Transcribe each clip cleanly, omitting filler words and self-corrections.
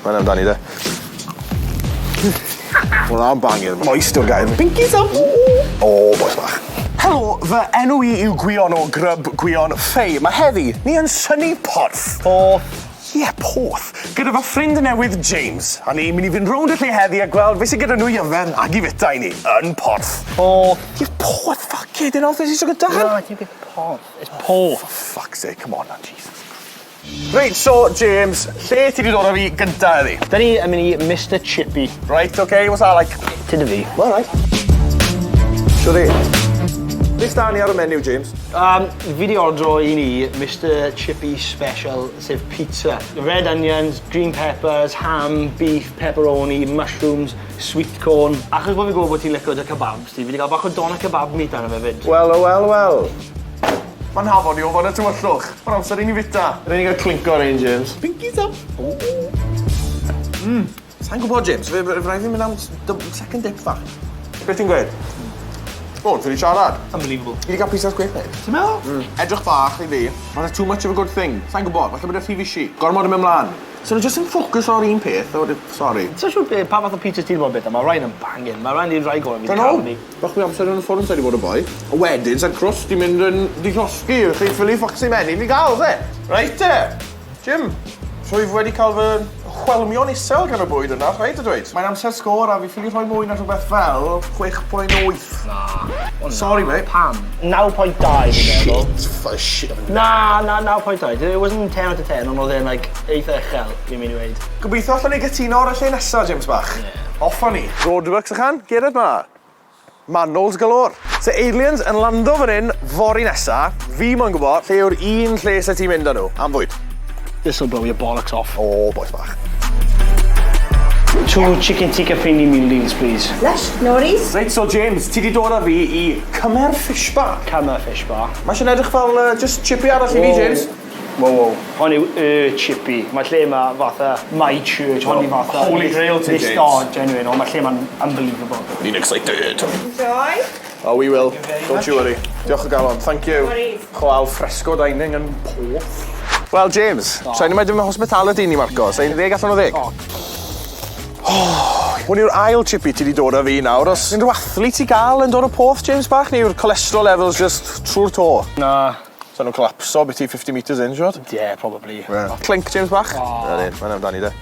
Mae'n amdani de. Hwnna'n banger. Moist yw'r gair. Pinkies up! O, bois bach. Helo, fy enw i yw Gwion o Grub Gwion Ffei. Mae heddi, ni yn synnu Porth. Porth. Ie, yeah, Porth. Gyda fy ffrind newydd James. A ni'n mynd i fynd rownd y lle heddi a gweld beth sydd gyda nhw i yfed ag i fita i ni yn Porth. Porth. Ie, Porth, fuck it, dyna oedd eisiau gyda. No, I think it's Porth. It's Porth. For fuck's sake, come on now, Jesus. Reit, so James, lle ti 'di dod â fi gynta heddi? Da ni yn mynd i Mister Chippy. Reit, okay, what's that like? Tyn y fi. All right. Shwdi. Beth da ni ar y menu, James? Fi 'di ordro i ni Mister Chippy Special, sef pizza. Red onions, green peppers, ham, beef, pepperoni, mushrooms, sweet corn. Achos bo' fi'n gwbo bo' ti'n lico dy kebabs ti, fi 'di ga'l bach o doner kebab meat arno fe 'fyd. Wel, o wel, wel. Mae'n hafon i o fod y tywyllwch. Mae'n amser i ni fita. Rhaid ni gael clinko ar ein, James. Pinkies up. Sa'n gwybod, James. Fe rhaid fi mynd am second dip fach. Beth ti'n gweud? O, ti wedi siarad. Unbelievable. Fi wedi cael pizzas gwell, mate. Ti'n meddwl? Edrych bach i fi. Mae'n too much of a good thing. Sa'n gwybod, falle bod y rhy fishy. Gormod yn mynd mlaen. So nhw jyst yn ffocws ar un peth, a wedyn, sorry. Sa'n siŵr be, pa fath o pizzas ti'n bod bit, mae rhain yn banging. Mae rhain i'n rhai gorau fi Don't wedi cael know. ni. Bach mwy amser yn y ffwrn sa'i wedi bod yn boi. A wedyn, sa'r crust di mynd yn di llosgi, felly ffili ffocysu menyn i gael, fe. Reit te. Jim, rwyf wedi cael fy chwelmio'n isel gan y bwyd yna, rhaid y dweud. Mae'n amser sgôr a fi ffili rhoi mwy na rhywbeth fel 6.8. Na. O, na. Sorry, mate. Pam? 9.2 fi'n meddwl. Shit, shit. Na, na, 9.2. It wasn't 10 out of 10, ond oedd e'n like, eitha uchel, fi'n mynd i weud. Gobeithio allwn ni gytuno ar y lle nesa, James bach. Yeah. Off â ni. Roadworks ychan, gered ma. Manols galore. Se aliens yn lando fan hyn fory nesa, fi moyn gwybod lle yw'r un lle se ti'n mynd â nhw am fwyd. This'll blow your bollocks off. O, bois bach. Two chicken tikka pindi meal deals, please. Lush, no worries. Reit, so James, ti di dod â fi i Cymer Fish Bar. Cymer Fish Bar. Mae eisiau'n edrych fel just chippy arall i fi, James. Wow. Hon yw y chippy. Mae lle yma fatha my church. Hon yw fatha Holy Grail ti, James. Oh, genuine. Ond mae lle yma'n unbelievable. Ni'n excited. Enjoy. Oh, we will. Don't you worry. Diolch o galon. Thank you. No worries. Cho al fresco dining yn Porth. Wel, James, oh. Sa'n mae dim hospitality ni, Marco. Sa'n 10 allan o 10. Oh. Hwn yw'r ail chippy ti wedi dod â fi nawr. Os unrhyw athlete ti gael yn dod o Porth, James bach, neu yw'r cholesterol levels just trwy'r to? Na. So nhw'n collapso byti 50 metres in, siwr? Yeah, probably. Yeah. Clink, James bach. Oh. Mae'n mae'n amdani de.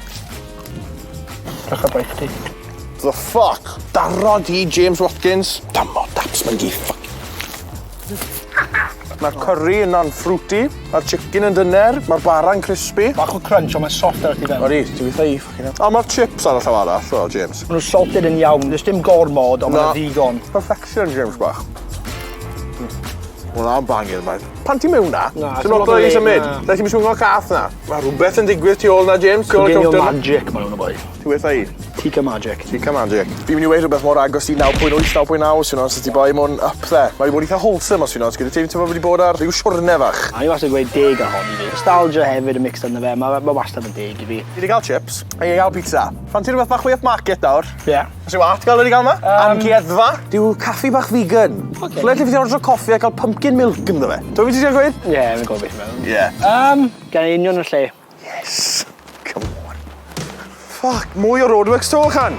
Drych ar braich ti. The fuck? Darod i James Watkins. Damo, daps, mae'n gi, fuck. Mae'r curry yna'n fruity, mae'r chicken yn dyner, mae'r bara'n crispy. Bach o crunch, ond mae'n soft ar y tu fewn. Odi, ti'n weithio i, fucking hell. A mae'r chips ar y llaw arall, o, James. Maen nhw'n salted yn iawn. Does dim gormod, ond Na. maen nhw'n ddigon. Perfection, James bach. Hwna'n banger, man. Pan ti'n mewn na, Na, ti'n lot o ti'n i symud. na. Na ti'n swingo cath na. Mae rhywbeth yn digwydd tu ôl na, James. Tu ôl y Coginio counter. magic, maen nhw'n y boi. Ti wetha i. Tikka magic. Tikka magic. Fi'n mynd i weud rhywbeth mor agos i 9.8, 9.9, os yw'n honest, ti boi mwyn up there. Mae wedi bod eitha wholesome, os yw'n honest, gyda ti, ti'n wedi bod ar rhyw siwrne fach. A ni wastad yn gweud 10 ar hon i fi. Nostalgia hefyd yn mixed ynddo fe. Mae ma wastad yn 10 i fi. Fi wedi cael chips, a i gael pizza. Fanti rhywbeth bach fwy upmarket nawr? Ie. Yeah. Os yw art gael wedi gael yma? Amgueddfa. Dyw caffi bach vegan. Ocê. Lle lle fi 'di ordro coffi a cael pumpkin milk ynddo fe. Dwi'n fi ti'n gweud? Ie, yeah, fi'n gwybod beth ti'n meddwl. Ie. Gan i union y lle. Yes. Come on. Fuck, mwy o roadworks to, chan.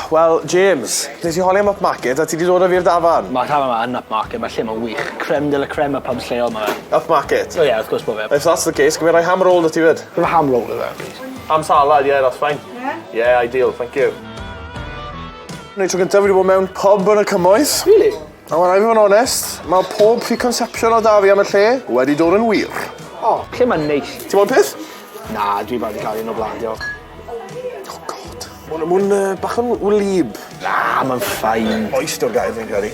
Wel, James, nes i holi am upmarket a ti 'di dod â fi i'r dafarn. Mae'r tafarn yma yn upmarket, mae'r lle yma'n wych. Creme de la creme y pubs lleol ma fe. Upmarket? O ie, wrth gwrs bod fe. If that's the case, gymryd rai ham roll 'da ti 'fyd. Gyda ham roll yw e, please. Ham salad, yeah, that's fine. Yeah? Yeah, ideal, thank you. Neu tro gyntaf fi wedi bod mewn pub yn y cymoedd. Really? A wel, rhaid fi fod yn onest, mae pob preconception o da fi am y lle wedi dod yn wir. O, lle ma'n neis. Ti'n moyn peth? Na, dwi barod i cael un o blaen, diolch. Oh god. Mae'n ma bach yn wlyb. Na, mae'n fine. Moist o'r gair fi'n credu.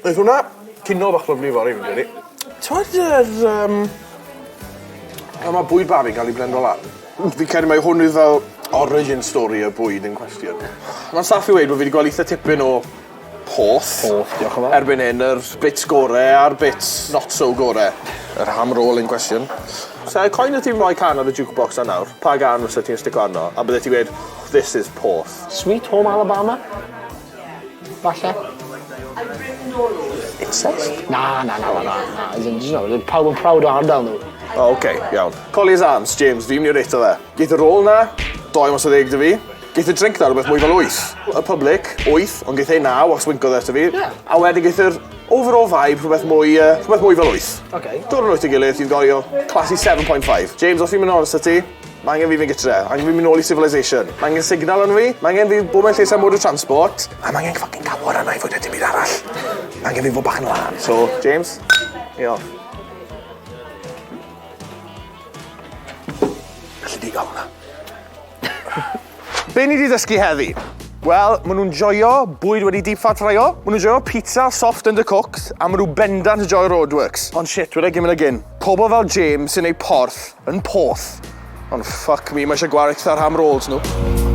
Wnaeth hwnna cino bach lyfli fory fi'n credu. T'mod yr a ma' bwyd babi'n cael ei blendo lan. Fi'n credu mai hwn yw fel origin story y bwyd in question. Ma'n saff i weud bo' fi 'di gweld itha tipyn o Porth. Porth, diolch yn fawr. Erbyn hyn, yr bits gore a'r bits not so gore. Yr ham roll in question. So, coin o ti'n rhoi can ar y jukebox a nawr, pa gan fysa ti'n stico arno? A bydde ti'n gweud, "This is Porth." Sweet Home Alabama? Falle? Incest? Na, na, na, na, na. As in, pawb yn proud o ardal nhw. O, oh, oce, okay, iawn. Collier's Arms, James, fi'n mynd i rate o fe. Geith y rôl na, 2 mas o 10 dy fi. Geith y drink na rhywbeth mwy fel 8. Y public, 8, ond geith ei 9 os winkodd e to fi. Ie. A wedyn geith yr overall vibe rhywbeth mwy fel 8. Okay. Dod yn wyth i gilydd, you've got your classy 7.5. James, os fi'n mynd honest â ti, mae angen fi fynd gytre, angen fi mynd nôl i civilization. Mae angen signal yn fi, mae angen fi bod mewn lle sy'n mode of transport, a mae angen fucking cawod arna i fwy na dim byd arall. Mae angen fi fod bach yn lân. So, James, ie. Gallu di gael hwnna. Be ni wedi dysgu heddi? Wel, maen nhw'n joio bwyd wedi deep fat fryo, maen nhw'n joio pizza soft undercooked, a maen nhw bendant yn joio roadworks. Ond shit, weda gym and again. Pobl fel James sy'n neud porth yn poth. Ond fuck me, mae eisiau gwared ar ham rolls nhw.